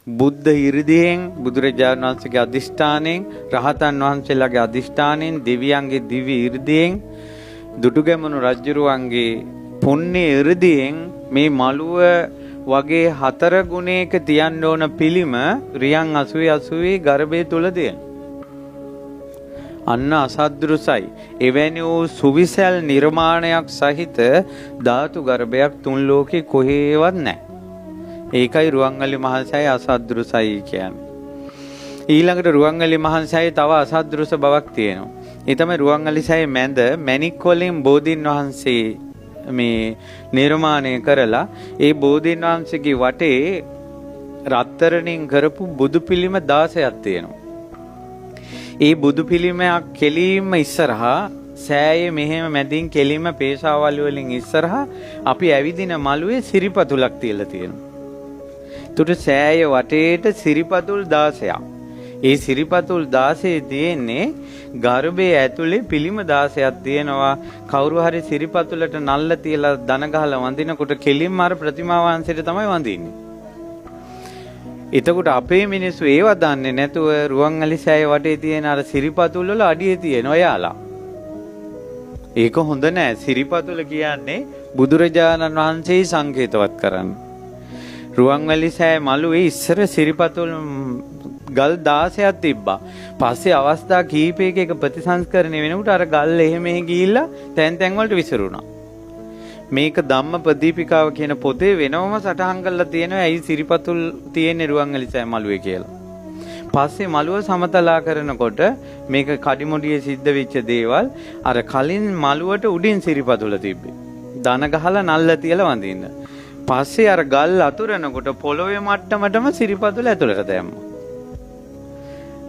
බුද්ධ 이르දියෙන්, බුදුරජාණන් වහන්සේගේ අදිෂ්ඨානයෙන්, රහතන් වහන්සේලාගේ අදිෂ්ඨානයෙන්, දෙවියන්ගේ දිව්‍ය 이르දියෙන්, දුටුගැමුණු රජුරුවන්ගේ පුණ්‍ය 이르දියෙන් මේ මළුව වගේ හතර ගුණයක තියන්න ඕන පිළිම රියන් 80 80 ගර්භය තුල තියෙන. අන්න අසද්දෘසයි. එවැනි වූ සුවිසල් නිර්මාණයක් සහිත ධාතු ගර්භයක් තුන් ලෝකේ කොහේවත් නැහැ. ඒකයි රුවන්වැලි මහසෑය අසද්දෘසයි කියන්නේ. ඊළඟට රුවන්වැලි මහසෑයේ තව අසද්දෘස බවක් තියෙනවා. ඒ තමයි රුවන්වැලි සෑයේ මැද මැණික් වලින් බෝධීන් වහන්සේ මේ නිර්මාණය කරලා ඒ බෝධීන් වහන්සේගේ වටේ රත්තරණින් කරපු බුදු පිළිම 16ක් තියෙනවා. ඒ බුදු පිළිමයක් කෙලින්ම ඉස්සරහා සෑයේ මෙහෙම මැදින් කෙලින්ම පේශාවලු වලින් ඉස්සරහා අපි ඇවිදින මළුවේ සිරිපතුලක් තියලා තියෙනවා. තුට සෑය වටේට සිරිපතුල් 16ක්. ඒ සිරිපතුල් 16 තියෙන්නේ ගර්භයේ ඇතුලේ පිළිම 16ක් තියෙනවා. කවුරු හරි සිරිපතුලට නල්ල තියලා දන ගහලා වඳිනකොට කෙලින්ම අර ප්‍රතිමා වහන්සේට තමයි වඳින්නේ. එතකොට අපේ මිනිස්සු ඒව දන්නේ නැතුව රුවන්වැලි සෑය වටේ තියෙන අර සිරිපතුල් වල අඩියේ තියෙන ඔයාලා. ඒක හොඳ නෑ. සිරිපතුල කියන්නේ බුදුරජාණන් වහන්සේ සංකේතවත් කරන්න. රුවන්වැලි සෑය මළුවේ ඉස්සර සිරිපතුල් ගල් 16ක් තිබ්බා. පස්සේ අවස්ථා කීපයක එක ප්‍රතිසංස්කරණය වෙනකොට අර ගල් එහෙ මෙහෙ ගිහිල්ලා තැන් තැන් වලට විසිරුණා. මේක ධම්ම ප්‍රදීපිකාව කියන පොතේ වෙනවම සටහන් කරලා තියෙනවා ඇයි සිරිපතුල් තියෙන්නේ රුවන්වැලි සෑය මළුවේ කියලා. පස්සේ මළුව සමතලා කරනකොට මේක කඩිමුඩියේ සිද්ධ වෙච්ච දේවල් අර කලින් මළුවට උඩින් සිරිපතුල තිබ්බේ. දන ගහලා නල්ල තියලා වඳින්න. පස්සේ අර ගල් අතුරනකොට පොළොවේ මට්ටමටම සිරිපතුල ඇතුළට දැම්මා.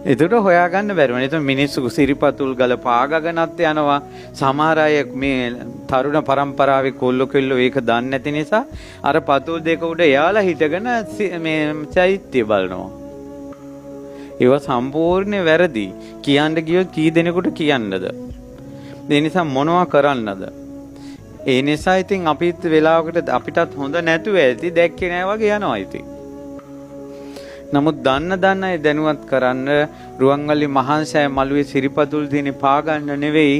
එතකොට හොයාගන්න බැරුව. එතකොට මිනිස්සු සිරිපතුල් ගල පාගගෙනත් යනවා. සමහර අය මේ තරුණ පරම්පරාවේ කොල්ලෝ කෙල්ලෝ ඒක දන්නේ නැති නිසා අර පතුල් දෙක උඩ එයාලා හිටගෙන මේ චෛත්‍ය බලනවා. ඒවා සම්පූර්ණ වැරදි. කියන්න ගියොත් කී දෙනෙකුට කියන්නද? ඒ නිසා මොනවා කරන්නද? ඒ නිසා ඉතින් අපිත් වෙලාවකට අපිටත් හොඳ නැතුව ඇති දැක්කේ නෑ වගේ යනවා ඉතින්. නමුත් දන්න දන්න අය දැනුවත් කරන්න රුවන්වැලි මහා සෑය මළුවේ සිරිපතුල් තියෙන පාගන්න නෙවෙයි,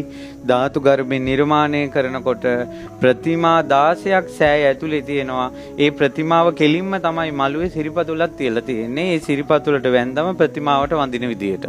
ධාතු ගර්භය නිර්මාණය කරනකොට ප්‍රතිමා 16ක් සෑය ඇතුලේ තියෙනවා. ඒ ප්‍රතිමාව කෙලින්ම තමයි මළුවේ සිරිපතුලක් තියලා තියෙන්නේ. ඒ සිරිපතුලට වැන්දම ප්‍රතිමාවට වඳින විදියට.